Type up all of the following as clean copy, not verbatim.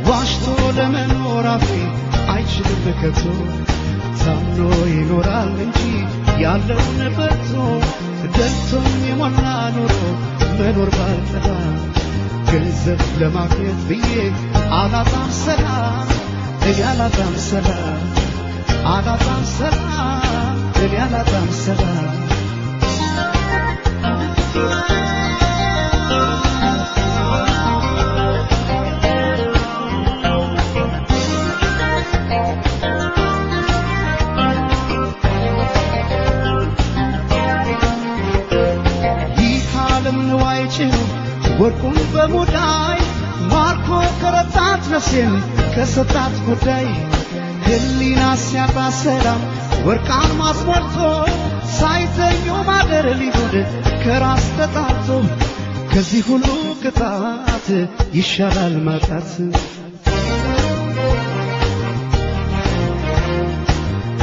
ዋሽቶ ለመኖር አፌ አይችልም ከቶ ታምኖ ይኖራል እንጂ ያለውን በልቶ ደልቶኝ የሞላ ኑሮ መኖር ባልጠላ ገንዘብ ለማግኘት ብዬ አላጣም ሰላም እኔ አላጣም ሰላም አላጣም ሰላም እኔ አላጣም ሰላም። ይህ ዓለም ንዋይ ጭኖ ወርቁን በሙዳይ ማርኮ ከረታት ነፍሴን ከሰጣት ጉዳይ ህሊና ሲያጣ ሰላም ወርቃን ማስሞልቶ ሳይተኙ ማደር ሊሆን ከራስ ተጣልቶ ከዚህ ሁሉ ቅጣት ይሻላል ማጣት።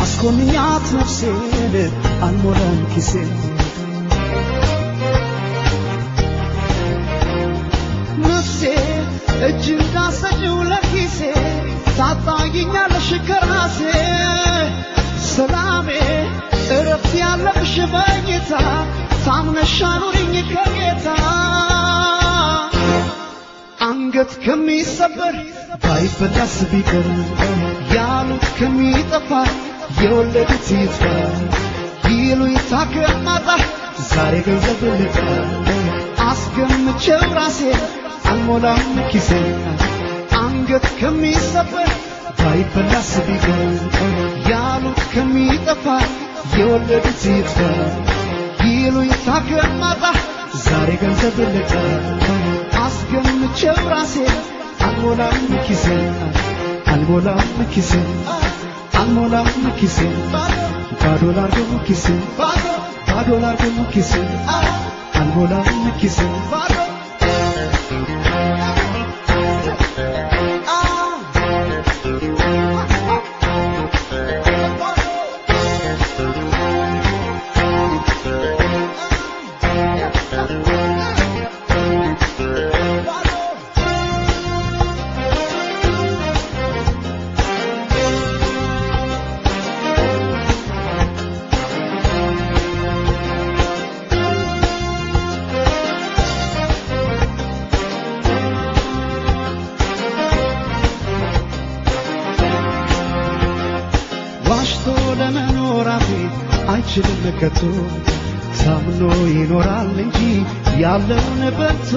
አስኮንኛት ነፍሴን አልሞላም ኪሴን ነፍሴ እጅ እንዳሰጪው ለኪሴ ታጣይኛለሽ ከራሴ ሰላሜ እረፍት ያለብሽ መኝታ ታምነሽ አኑሪኝ ከጌታ። አንገት ከሚሰበር ባይበላስ ቢቀር ያሉት ከሚጠፋ የወለዱት ይጥፋ ይሉኝታ ከማጣ ዛሬ ገንዘብ ልጣ አስገምቼው ራሴ አልሞላም ኪሴ አንገት ከሚሰበር ባይበላስ ቢቀር ያሉት ከሚጠፋ የወለዱት ይጥፋ ይሉኝታ ከማጣ ዛሬ ገንዘብ ልጣ አስገምቼው ራሴ አልሞላም ኪሴ አልሞላም ኪሴ አልሞላም ኪሴ ባዶ ላርገው ኪሴ ባዶ ላርገው ኪሴ አልሞላም ኪሴ። ዋሽቶ ለመኖር አፌ አይችልም ከቶ ታምኖ ይኖራል እንጂ ያለውን በልቶ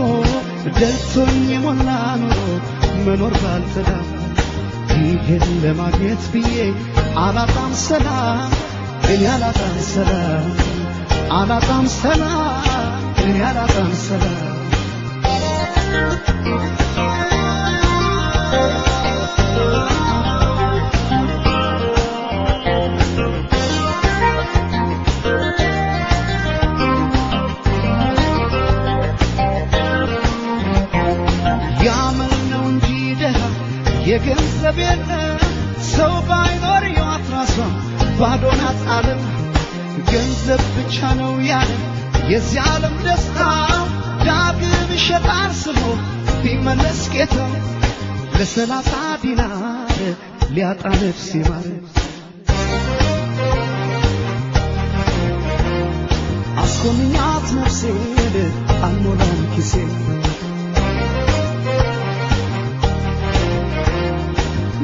ደልቶኝ የሞላ ኑሮ መኖር ባልጠላ ይህን ለማግኘት ብዬ አላጣም ሰላም እኔ አላጣም ሰላም አላጣም ሰላም እኔ አላጣም ሰላም። ያመል ነው እንጂ ደሃ የገንዘብ የለም ሰው ባይኖር ሕይወት ራሷ ባዶ ናት ዓለም ገንዘብ ብቻ ነው ያለ የዚህ ዓለም ደስታ ዳግም ይሸጣል ስሞ ቢመለስ ጌታ ለ30 ዲናር ሊያጣ ነፍስ ይማር። አስኮንኛት ነፍሴን አልሞላም ኪሴን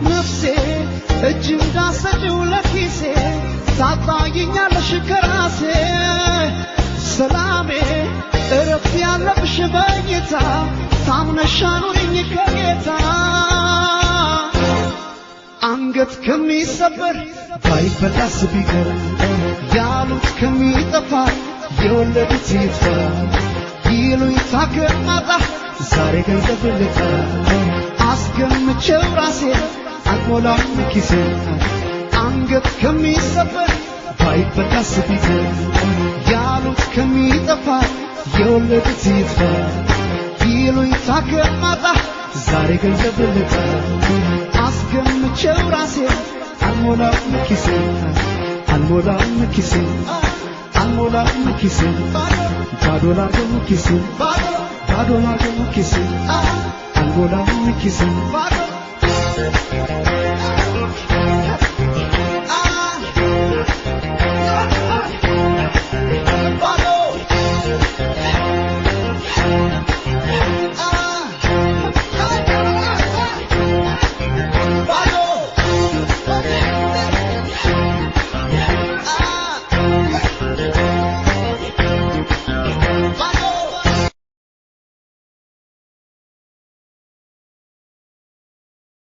ነፍሴ እጅ እንዳሰጪው ለኪሴ ታጣይኛለሽ ከራሴ ሰላሜ እረፍት ያለብሽ መኝታ ታምነሽ አኑሪኝ ከጌታ። አንገት ከሚሰበር ባይበላስ ቢቀር ያሉት ከሚጠፋ የወለዱት ይጥፋ ይሉኝታ ከማጣ ዛሬ ገንዘብ ልጣ አስገምቼው ራሴ አልሞላም ኪሴ አንገት ከሚሰበር ባይበላስ ቢቀር ያሉት ከሚጠፋ የወለዱት ይጥፋ ይሉኝታ ከማጣ ዛሬ ገንዘብ ልጣ አስገምቼው ራሴ አልሞላም ኪሴ አልሞላም ኪሴ አልሞላም ኪሴ ባዶ ላርገው ኪሴ ባዶ ላርገው ኪሴ አልሞላም ኪሴ። Thank you.